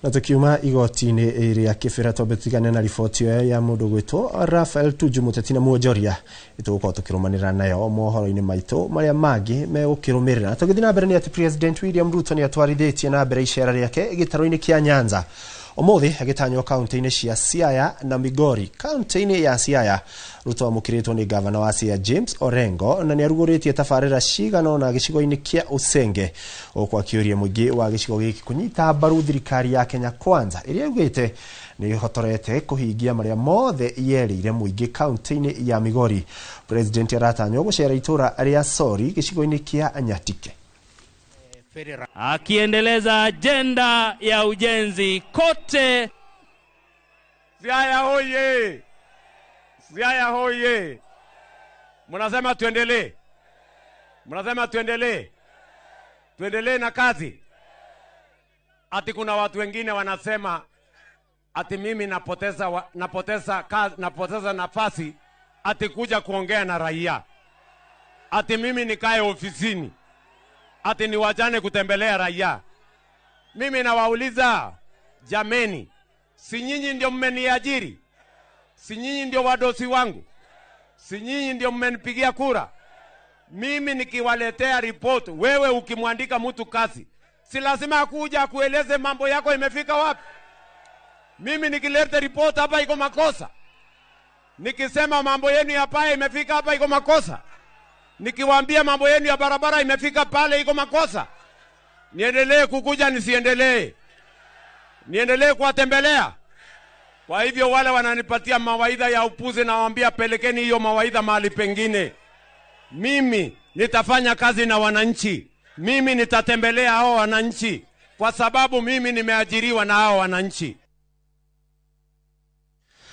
Na tukiuma igoti-inĩ rĩa Kĩbĩra, twambe tutigane na riboti ĩyo ya mũndũ gwĩtwo Rafael Tuju, mũteti na mwonjoria, tũgũkorwo tũkĩrũmanĩra nayo mohoro-inĩ maitũ marĩa mangĩ megũkĩrũmĩrĩra. Tũgĩthiĩ na mbere nĩ atĩ President William Ruto nĩ atwarithĩtie na mbere icera rĩake gĩtarũ-inĩ kĩa Nyanza ũmũthĩ, agĩtanywo kaunti-inĩ cia Siaya na Migori. Kaunti-inĩ ya Siaya, Ruto amũkĩrĩtwo nĩ gavana wa Siaya James Orengo, na nĩ arugũrĩtie tabarĩra cigana ũna gĩcigo-inĩ kĩa Usenge, gũkũ akĩũria mũingĩ wa gĩcigo gĩkĩ kũnyita mbaru thirikari ya Kenya Kwanza ĩrĩa yugĩte nĩ ĩhotorete kũhingia marĩa mothe yerĩire mũingĩ. Kaunti-inĩ ya Migori, President aratanywo gũcera itũra rĩa Sori gĩcigo-inĩ kĩa Nyatike. Akiendeleza ajenda ya ujenzi kote. Siaya hoye! Siaya hoye! Mnasema tuendelee, mnasema tuendelee, tuendelee na kazi. Ati kuna watu wengine wanasema ati mimi napoteza nafasi ati kuja kuongea na raia, ati mimi nikae ofisini, ati niwachane kutembelea raia. Mimi nawauliza jameni, si nyinyi ndio mmeniajiri? Si nyinyi ndio wadosi wangu? Si nyinyi ndio mmenipigia kura? Mimi nikiwaletea ripoti, wewe ukimwandika mtu kazi, si lazima akuja akueleze mambo yako imefika wapi? Mimi nikileta ripoti hapa iko makosa? Nikisema mambo yenu ya paya imefika hapa iko makosa? Nikiwaambia mambo yenu ya barabara imefika pale iko makosa? Niendelee kukuja nisiendelee? Niendelee kuwatembelea? Kwa hivyo wale wananipatia mawaidha ya upuzi, nawaambia pelekeni hiyo mawaidha mahali pengine. Mimi nitafanya kazi na wananchi. Mimi nitatembelea hao wananchi kwa sababu mimi nimeajiriwa na hao wananchi.